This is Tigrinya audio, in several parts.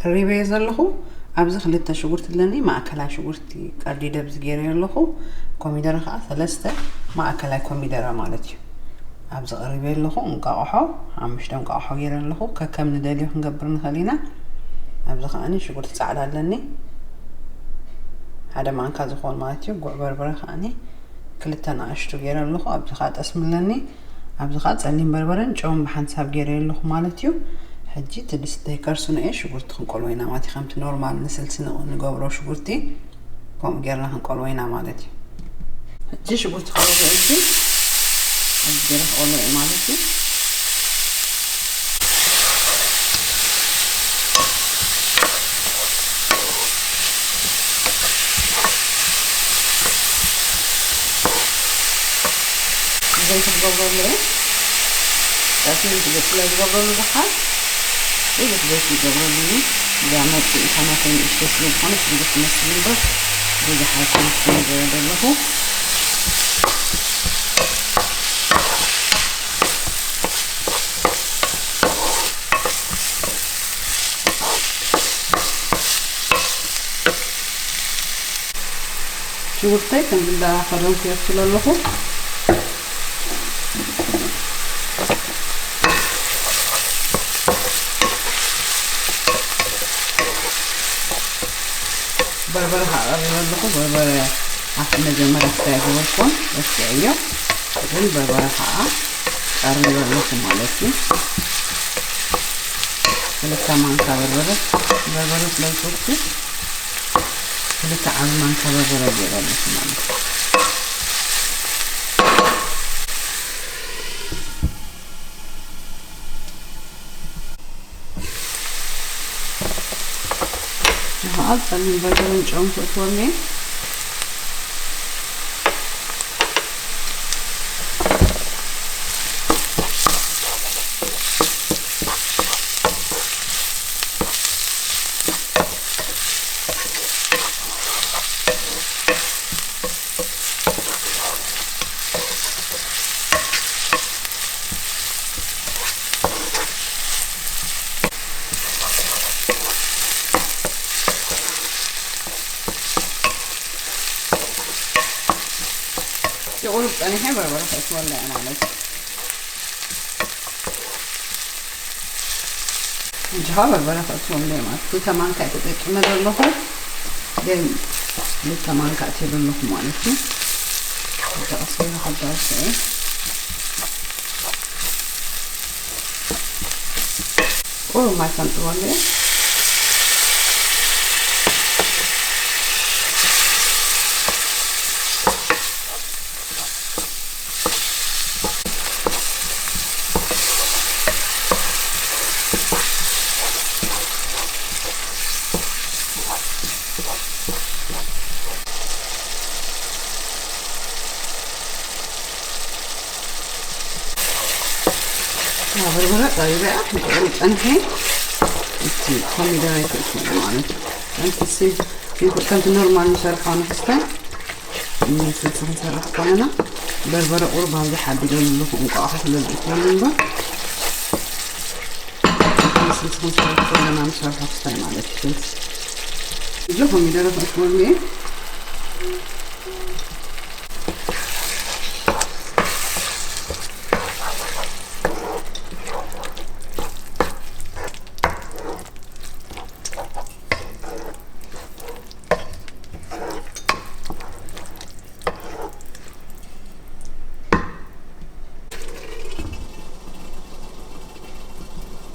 ቀሪበዮ ዘለኹ ኣብዚ ክልተ ሽጉርቲ ኣለኒ፣ ማእከላይ ሽጉርቲ ቀርዲደ ኣብዚ ገይረዮ ኣለኹ። ኮሚደረ ከዓ ሰለስተ ማእከላይ ኮሚደረ ማለት እዩ። ኣብዚ ቀሪበዮ ኣለኹ። እንቃቑሖ ሓሙሽተ እንቃቑሖ ገይረ ኣለኹ። ከከም ንደልዮ ክንገብር ንኽእል ኢና። ኣብዚ ከዓኒ ሽጉርቲ ጻዕዳ ኣለኒ ሓደ ማንካ ዝኾን ማለት እዩ። ጉዕ በርበረ ከዓኒ ክልተ ንኣሽቱ ገይረ ኣለኹ። ኣብዚ ከዓ ጠስሚ ኣለኒ። ኣብዚ ከዓ ጸሊም በርበረን ጨውን ብሓንሳብ ገይረ ኣለኹ ማለት እዩ። ሕጂ እቲ ድስቲ ከይከርሱና እየ ሽጉርቲ ክንቆልዎ ኢና ማለት እዩ። ከምቲ ኖርማል ንስልሲ ን-፣ ንገብሮ ሽጉርቲ ከምኡ ጌርና ክንቆልዎ ኢና ማለት እዩ። ሕጂ ሽጉርቲ ከለዎ ሕጂ ኣብዚ ገይረ ክቆልዎ እየ ማለት እዩ። ዘይቲ ክገብረሉ እየ። ጣፊ ስለ ዝገብረሉ ዝሓል ብዙሕ ዘይቲ ይገብረሉ እዩ። እዛ መፅኢታ ናተይ ንእሽተይ ስለ ዝኾነት ብዙሕ ትመስል እምበር ብዙሕ ኣይኮነትን ገይረ ዘለኹ። ሽጉርተይ ከምዚ እንዳኸደንኩ የብስሎ ኣለኹ። በርበረ ከዓ ቀሪበ ኣለኹ። በርበረ ኣብቲ መጀመርያ ስለ ዝገበርኩን ረሲዐዮ፣ ግን በርበረ ከዓ ቀሪበ ኣለኹ ማለት እዩ። ክልተ ማንካ በርበረ፣ በርበረ ስለ ዝፈቱ ክልተ ዓቢ ማንካ በርበረ ገይረ ኣለኹ ማለት እዩ። እዚ ከዓ ጸሊም በርበረን ጨውን ክእትወሉ እየ። ቁሩብ ጸኒሐ በርበረ ከእትወላ እየ ማለት እዩ። እንጂ ኸዓ በርበረ ከእትወሉ እየ ማለት ክልተ ማንካ እየ ተጠቂመ ዘለኹ፣ ግን ክልተ ማንካ እትየሉ ኣለኹ ማለት እዩ። ክልተ ቀስ ኢለ ከዳርሶ እየ። ቁሩብ ማይ ከንጥበሉ እየ። በርበረ ቀሪበ እያ፣ ንቁሩብ ጸንሐ። እቲ ኮሚደረ ይፈቱ ማለት እዩ። ከምቲ ሲ-፣ ሲምፕል፣ ከምቲ ኖርማል ንሰርሖ ንሕስተ፣ ንስልሲ ክንሰርሕ ከለና በርበረ ቁሩብ ኣብዝሓ ኣቢለሉ ኣለኹ፣ እንቋቑሖ ስለ ዝእትወሉ እምበር። ስልሲ ክንሰርሕ ከለና ንሰርሖ ክስታይ ማለት እዩ። ስልሲ እዚ ኮሚደረ ከእትወሉ እየ።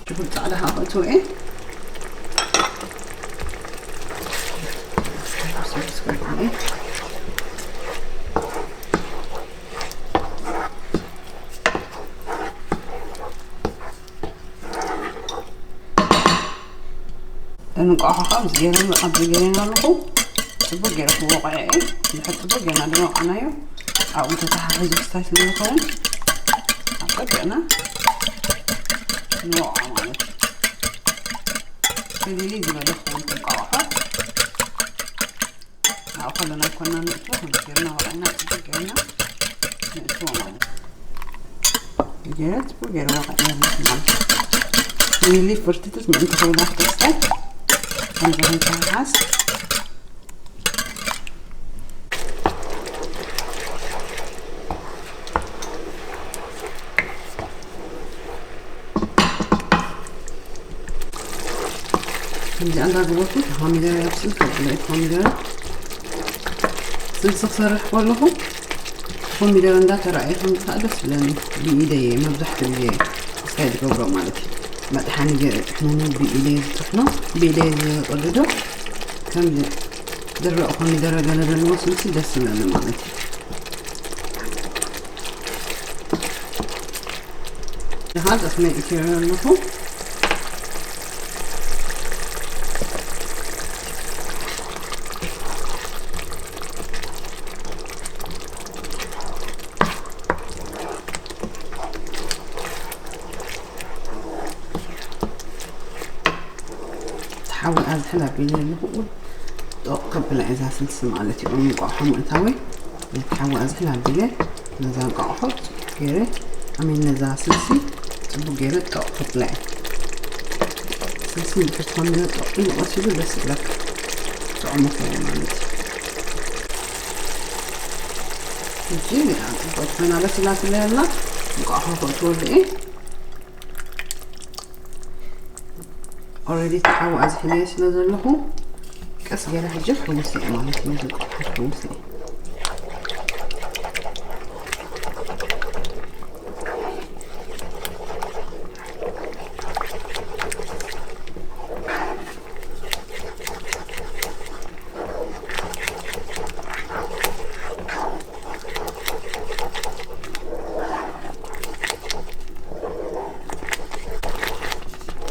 ሽጉርቲ ጻዕዳ ከዓ ከእትዎ እየ። እንቋቑሖ ከዓ ምስ ገይረን ኣብዚ ገይረን ኣለኹ። ጽቡቅ ገይረ ክወቕዐ እየ። ድሕር ጽቡቅ ገይርና ድወቕዕናዮ ኣብኡ ተተሓሒዙ ክስታይ ስለ ዝኸውን ኣጸቢቕና ንወቕዖ ማለት እዩ። ፍልልይ ዝበለ ክኸውን እንቋቑሖ። ኣብኡ ከለና ኣይኮና ንእትዎ፣ ከምዚ ጌርና ወቒዕና ጽቡቅ ጌርና ንእትዎ ማለት እዩ። ገይረ ጽቡቅ ገይረ ወቒዐ ኣለኹ ማለት እዩ። ሚሊ ፍርትትት ምእንቲ ከይብላ ክተስታይ ከምዚ ክንተሓሓዝ። ከምዚ እንዳገበርኩ ኮሚደረ የብስል፣ ከብለ ኮሚደረ ስልሲ ክሰርሕ ከለኹ ኮሚደረ እንዳተራእየ ከምዚ ከዓ ደስ ይብለኒ። ብኢደይ እየ መብዛሕትኡ ግዜ ስታይ ዝገብሮ ማለት እዩ። መጥሓኒ ገይረ ጥሕኖ፣ ብኢደይ ዝጥሕኖ፣ ብኢደይ ዝቕድዶ። ከምዚ ዝረእ ኮሚደረ ገለ ዘለዎ ስልሲ ደስ ይብለኒ ማለት እዩ። ደሓር ጠስመ እትዮ ኣለኹ። ተሓዊ ኣዝሕል ኣቢለ ኣለኹ። ጦቕ ከብላ እዛ ስልሲ ማለት እዩ። እንቋቑሖ ምእታወይ ነቲ ሓዊ ኣዝሕል ኣቢለ ነዛ እንቋቑሖ ገይረ፣ ኣሜን፣ ነዛ ስልሲ ጽቡቕ ገይረ ጦቕ ከብላ እየ። ስልሲ እንድሕር ትኾን ጦቕ ኢሉ ቀሲሉ ደስ ይብለካ። ጥዑም ይኸውን ማለት እዩ። ሕጂ እዚኣ ጽቡቕ ኮይና በሲላ ስለ ዘላ እንቋቑሖ ከእትወሉ እየ። ኦልሬዲ ተሓዊ ኣዝሒለዮ ስለ ዘለኹ ቀስ ገለ ሕጂ ክሕውስ እየ ማለት እዩ። እዚ እንቋቑሖ ክሕውስ እየ።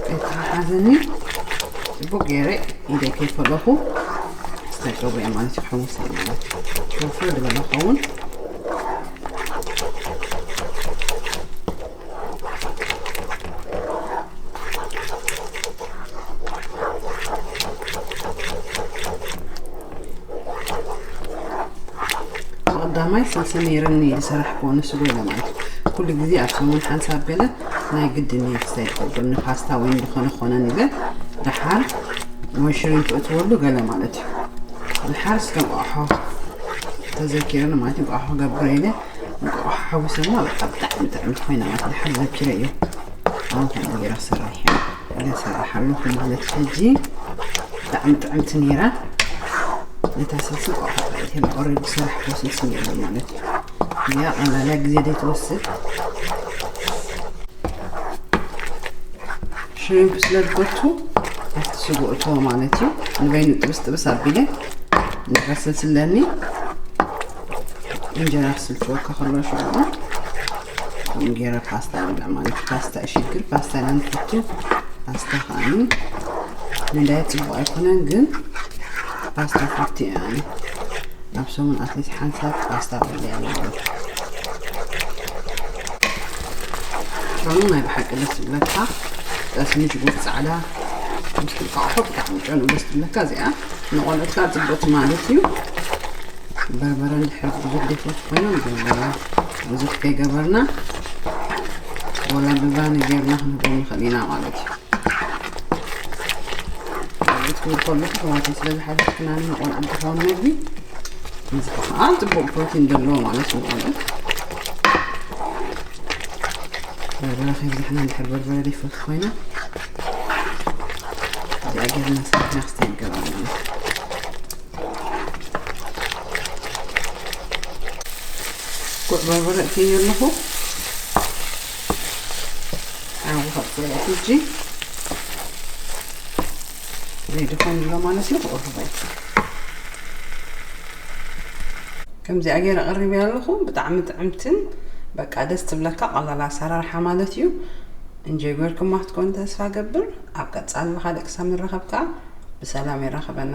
ኣይተሓሓዘኒ። ጽቡቕ ገይረ ኢደይ ከይፈለኹ ስታይ ገብረ ማለት እዩ። ክሕውስ እየ ማለት እዩ። ፍርፍር ዝበለ ኸውን። ቀዳማይ ስልሲ ነይረኒ ዝሰራሕክዎ ንስጎ ኢለ ማለት እዩ። ኩሉ ግዜ ኣብ ሰሙን ሓንሳብ ገለ ናይ ግድን እየ ክሳይ ዝገብር፣ ንፓስታ ወይ ንዝኾነ ክኾነን ኢለ። ደሓር ወይ ሽሪምፕ እትወሉ ገለ ማለት እዩ። ደሓር እስከ እንቋቑሖ ተዘኪረኒ ማለት እዩ። እንቋቑሖ ገብረ ኢለ እንቋቑሖ ሓዊሰማ በቃ ብጣዕሚ ጥዕምቲ ኮይና ማለት ደሓር ዘኪረ እዩ። ኣሁን ከምዚ ገይረ ክሰርሕ እየ። ገለ ሰራሕ ኣለኹ ማለት እዩ። ሕጂ ብጣዕሚ ጥዕምቲ ነይራ። ነታ ስልሲ እንቋቑሖ ጥራይ እየ ኦልሬዲ ዝሰራሕክዎ ስልሲ ነይሩ ማለት እዩ። እዚኣ ቀላል እያ፣ ግዜ ዘይትወስድ። ሽሪምፕ ስለ ዝፈቱ ኣብቲ ስጎ እትዎ ማለት እዩ። ንበይኑ ጥብስ ጥብስ ኣቢለ ንኸስልስለኒ እንጀራ ክስልስወካ ከሎ ሽዑ ከምኡ ገይረ ፓስታ ይብላዕ ማለት እዩ። ፓስታ እሽግር ፓስታ ኢና ንፈቱ። ፓስታ ከዓኒ ንዳየት ጽቡቕ ኣይኮነን፣ ግን ፓስታ ፈቱ እየ ኣነ። ኣብ ሰሙን ኣትሊስት ሓንሳብ ፓስታ በልዕ ማለት እዩ። ጨኑ ናይ ብሓቂ ደስ ዝብለካ፣ ጠስሚ ሽጉርቲ ጻዕዳ ምስ እንቋቑሖ ብጣዕሚ ጨኑ ደስ ዝብለካ። እዚኣ ንቖልዑትካ ጽቡቕቲ ማለት እዩ። በርበረ እንድሕር ብዙሕ ዘይፈቱ ኮይኖም በርበረ ብዙሕ ከይገበርና ወላ ብባኒ ጌርና ክንህቦም ንኽእል ኢና ማለት እዩ። ማለት ክብል ከለኹ ኣሕዋተይ ስለ ዝሓተትክናኒ ንቖልዑ ዝኸውን መግቢ፣ እዚ ከዓ ጽቡቕ ፕሮቲን ዘለዎ ማለት እዩ ንቖልዑ። በርበረ ከይብዛሕና እንድሕር በርበረ ዘይፈቱ ኮይና እዚኣ ጌርና ሰሪሕና ክስታይ ይገባና ማለት እዩ። ጉዕ በርበረ እትየ ኣለኹ። ሓዊ ከጥፍኦ ሕጂ ዘይድኾን ኣሎ ማለት እዩ። ክቕርቦ ከምዚኣ ገይረ ቀሪበያ ኣለኹ። ብጣዕሚ ጥዕምትን በቃ ደስ ትብለካ ቀላል ኣሰራርሓ ማለት እዩ። እንጆይ ገርኩማ ክትኮን ተስፋ ገብር። ኣብ ቀጻሊ ብኻልእ ክሳብ ንራኸብ ከኣ ብሰላም የራኽበና።